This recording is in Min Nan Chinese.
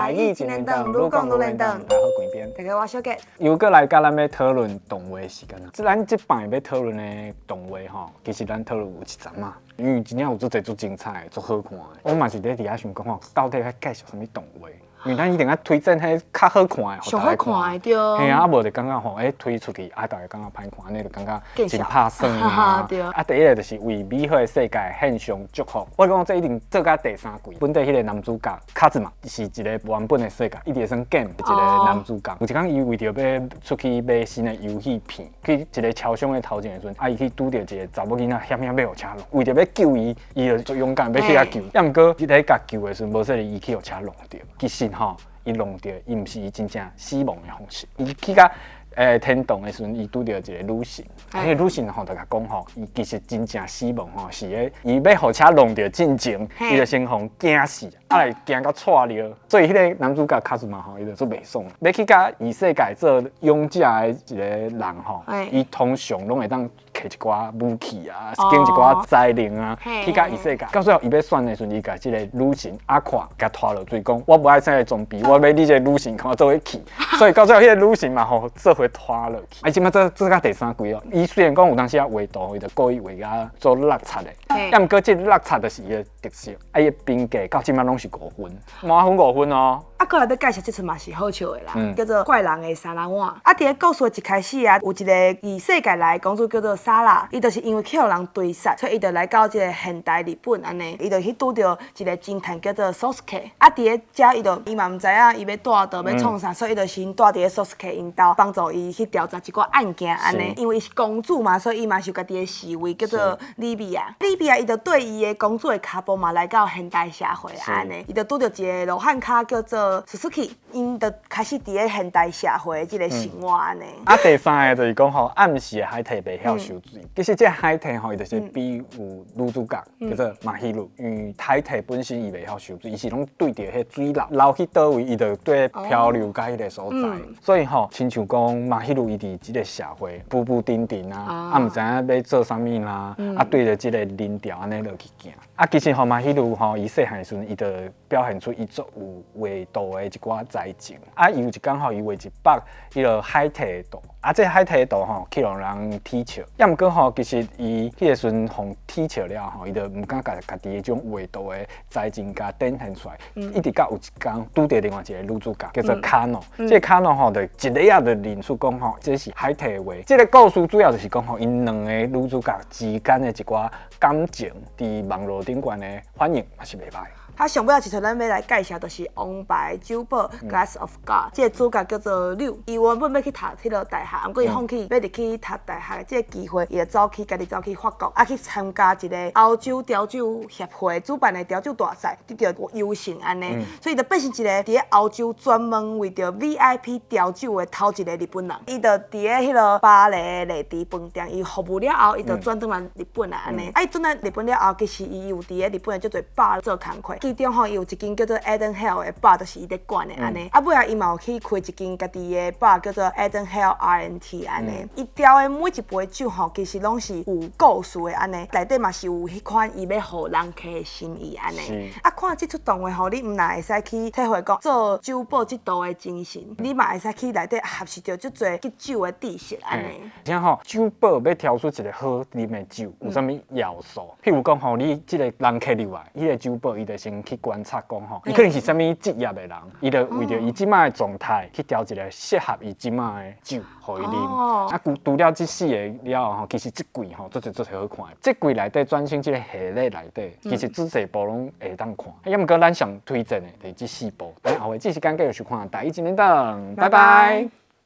台語一連檔，愈講愈輪轉。大家好，關邊。大家好，我小杰。又閣來佮咱欲討論動畫時間啦。這咱這擺欲討論的動畫吼，其實咱討論有一陣仔，因為真正有足濟足精彩的、足好看的。我嘛是咧佇遐想講吼，到底欲介紹啥物動畫？因為咱一定愛推薦彼較好看的，上好看的對。嘿啊，啊無就感覺吼，欸推出去啊，大家感覺歹看，按呢就感覺真拍算啊。啊，第一个就是為美好的世界獻上祝福。我講這已經做到第三季，本底彼个男主角卡茲瑪是一个原本的世界，伊佇咧耍 game 一个男主角。有一工伊為著欲出去買新的遊戲片，去一个超商的頭前的時陣，啊，伊去拄著一个查某囡仔，險險欲予車挵，為著欲救伊，伊就足勇敢欲去共救。啊，毋過伊咧共救的時陣，無小心伊去予車挵著。其實吼，伊挵著，伊毋是伊真正死亡的方式。伊去到天堂的時陣，伊拄著一个女神，彼个女神吼就共講吼，伊其實真正死亡吼是彼伊欲予車挵著進前，伊就先予驚死，啊來驚到掣尿，所以彼个男主角卡茲瑪吼，伊就足袂爽，欲去共異世界做勇者的一个人吼，伊通常攏會當摕一寡武器啊，揀一寡才能啊，去共異世界。到最後伊欲選的時陣，伊共這个女神阿誇共拖落水，講我無愛這个裝備，我欲你這个女神共我做伙去。所以到最後彼个女神嘛吼做伙拖落去。啊，這擺做做到第三季咯。伊雖然講有當時仔畫圖，伊就故意畫甲做落漆的，啊，毋過這落漆就是伊的特色。啊，伊的評價到這擺攏是五分，滿分五分哦。啊，閣來欲介紹這齣嘛是好笑的啦，叫做《怪人的沙拉碗》。啊，佇咧故事的一開始啊，有一個異世界來的公主叫做莎拉，伊就是因為去予人追殺，所以伊就來到這個現代日本按呢，伊就去拄著一個偵探叫做 Sosuke。啊，佇咧遮伊就伊嘛毋知影伊欲蹛佗欲創啥，所以伊就先蹛佇咧 Sosuke 𪜶兜，幫助伊去調查一寡案件按呢。因為伊是公主嘛，所以伊嘛是有家己的侍衛叫做李比亞。李比亞伊就綴伊的公主的跤步嘛來到現代社會按呢，伊就拄著一個羅漢跤叫做 Suzuki，𪜶就開始佇咧現代社會的這個生活按呢。啊，第三個就是講吼，暗時的海蒂袂曉游水。其實這個海蒂吼，伊就是比喻女主角叫做馬希魯，因為海蒂本身伊袂曉游水，伊是攏對著彼水流流去佗位，伊就綴漂流到彼个所在。所以吼，親像講馬希魯伊佇這個社會浮浮沉沉啊，啊毋知影欲做啥物啦，啊對著這個人潮按呢落去行。啊，其實吼馬希魯吼，伊細漢時陣，伊就表現出伊足有畫圖的一寡才情。啊，伊有一工吼，伊畫一幅彼个海蒂的圖，啊，這海蒂的圖吼，去予人恥笑。抑毋過吼，其實伊彼个時陣予恥笑了吼，伊就毋敢共家己彼種畫圖的才情共展現出來。一直到有一工拄著另外一個女主角，叫做卡諾。這个卡諾吼，就一下仔就認出講吼，這是海蒂的畫。這个故事主要就是講吼，𪜶兩個女主角之間的一寡感情，佇網路頂懸的反應嘛是袂䆀。啊，上尾仔一齣咱欲來介紹，就是《王牌酒保》（Glass of God）。這個主角叫做柳，伊原本欲去讀彼个大學，毋過伊放棄欲入去讀大學的這个機會，伊就走去家己走去法國，啊去參加一个歐洲調酒協會主辦的調酒大賽，得著優勝按呢，所以就變成一个佇咧歐洲專門為著 VIP 調酒的頭一个日本人。伊就佇咧彼个巴黎的麗池飯店，伊服務了後，伊就轉轉來日本啊按呢。啊，伊轉來日本了後，其實伊有佇咧日本的足濟吧做工課。其中吼，伊有一間叫做 Eden Hell 的吧，就是伊咧管的按呢。啊，尾仔伊嘛有去開一間家己的吧，叫做 Eden Hell R&T 按呢。伊調的每一杯酒吼，其實攏是有故事的按呢，內底嘛是有彼款伊欲予人客的心意按呢。啊，看這齣動畫吼，你毋但會使去體會講做酒保這道的精神，你嘛會使去內底學習著足濟基酒的知識按呢。而且吼，酒保欲調出一个好啉的酒，有啥物要素？譬如講吼，你這个人客入來，彼个酒保伊就先去觀察講吼，伊可能是啥物職業的人，伊就為著伊這擺的狀態去調一个適合伊這擺的酒，予伊啉。啊，除了這四個了後吼，其實這季吼足濟足濟好看的。這季內底轉成這个系列內底，其實足濟部攏會當看。啊，毋過咱上推薦的就是這四部。咱後下這時間繼續收看《台語一連檔》，拜拜。